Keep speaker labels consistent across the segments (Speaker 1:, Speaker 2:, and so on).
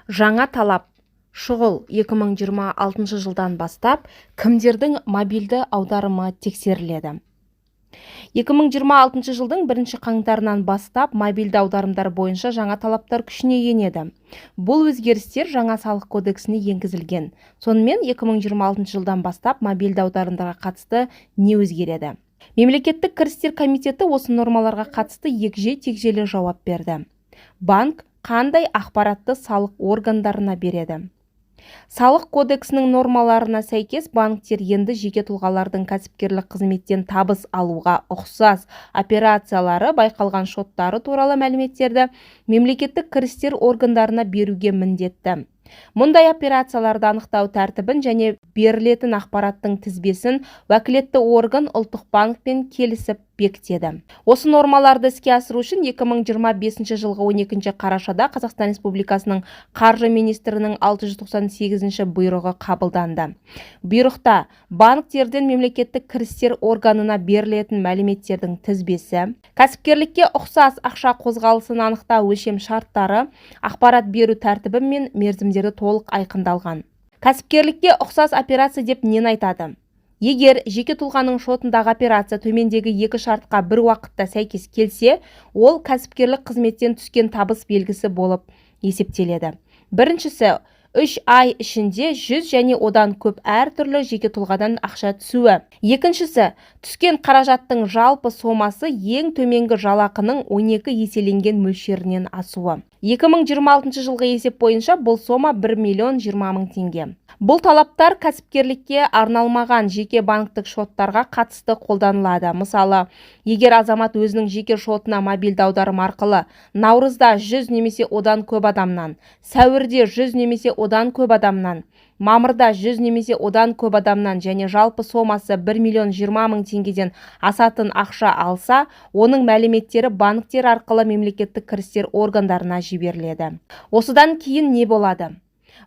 Speaker 1: Жаңа талап шұғыл: 2026 жылдан бастап кімдердің мобильді аударымы тексеріледі? 2026 жылдың бірінші қаңтарынан бастап мобильді аударымдар бойынша жаңа талаптар күшіне енеді. Бұл өзгерістер жаңа Салық кодексіне енгізілген. Сонымен, 2026 жылдан бастап мобильді аударымдарға қатысты не өзгереді? Мемлекеттік кірістер комитеті осы нормаларға қатысты егжей-тегжейлі жауап берді. Банк қандай ақпаратты салық органдарына береді? Салық кодексінің нормаларына сәйкес, банктер енді жеке тұлғалардың кәсіпкерлік қызметтен табыс алуға ұқсас операциялары байқалған шоттары туралы мәліметтерді мемлекеттік кірістер органдарына беруге міндетті. Мұндай операцияларды анықтау тәртібін және берілетін ақпараттың тізбесін уәкілетті орган Ұлттық банкпен келісіп бекітеді. Осы нормаларды іске асыру үшін 2025 жылғы 12 қарашада Қазақстан Республикасының қаржы министрінің 698 бұйрығы қабылданды. Бұйрықта банктерден мемлекеттік кірістер органына берілетін мәліметтердің тізбесі, кәсіпкерлікке ұқсас ақша қозғалысын анықтау өлшем шарттары, ақпарат беру тәртібі мен мерзімдері толық айқындалған. Кәсіпкерлікке ұқсас операция деп нені айтады? Егер жеке тұлғаның шотындағы операция төмендегі екі шартқа бір уақытта сәйкес келсе, ол кәсіпкерлік қызметтен түскен табыс белгісі болып есептеледі. Біріншісі: 3 ай ішінде 100 және одан көп әртүрлі жеке тұлғадан ақша түсуі. Екіншісі: түскен қаражаттың жалпы сомасы ең төменгі жалақының 12 еселенген мөлшерінен асуы. 2026 жылғы есеп бойынша бұл сома 1 миллион 20 мың теңге. Бұл талаптар кәсіпкерлікке арналмаған жеке банктік шоттарға қатысты қолданылады. Мысалы, егер азамат өзінің жеке шотына мобильді аударым арқылы наурызда 100 немесе одан көп адамнан, сәуірде 100 немесе одан көп адамнан, мамырда 100 немесе одан көп адамнан және жалпы сомасы 1 миллион 20 мың теңгеден асатын ақша алса, оның мәліметтері банктер арқылы мемлекеттік кірістер органдарына жіберіледі. Осыдан кейін не болады?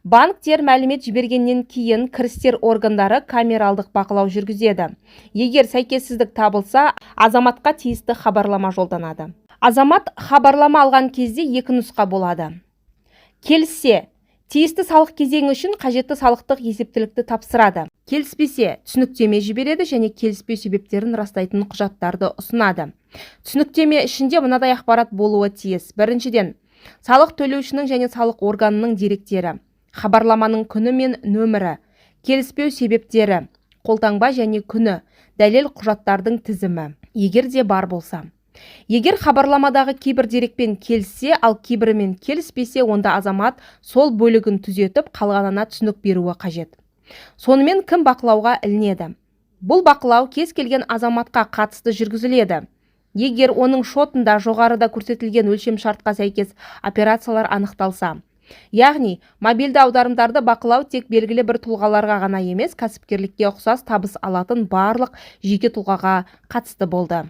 Speaker 1: Банктер мәлімет жібергеннен кейін кірістер органдары камералдық бақылау жүргізеді. Егер сәйкессіздік табылса, азаматқа тиісті хабарлама жолданады. Азамат хабарлама алған кезде екі нұсқа болады: келіссе, тиісті салық кезеңі үшін қажетті салықтық есептілікті тапсырады, келіспесе, түсініктеме жібереді және келіспеу себептерін растайтын құжаттарды ұсынады. Түсініктеме ішінде мынадай ақпарат болуы тиіс: біріншіден, салық төлеушінің және салық органының деректері, хабарламаның күні мен нөмірі, келіспеу себептері, қолтаңба және күні, дәлел құжаттардың тізімі, егер де бар болса. Егер хабарламадағы кейбір дерекпен келіссе, ал кейбірімен келіспесе, онда азамат сол бөлігін түзетіп, қалғанына түсінік беруі қажет. Сонымен, кім бақылауға ілінеді? Бұл бақылау кез келген азаматқа қатысты жүргізіледі, егер оның шотында жоғарыда көрсетілген өлшемшартқа сәйкес операциялар анықталса. Яғни мобильді аударымдарды бақылау тек белгілі бір тұлғаларға ғана емес, кәсіпкерлікке ұқсас табыс алатын барлық жеке тұлғаға қатысты болды.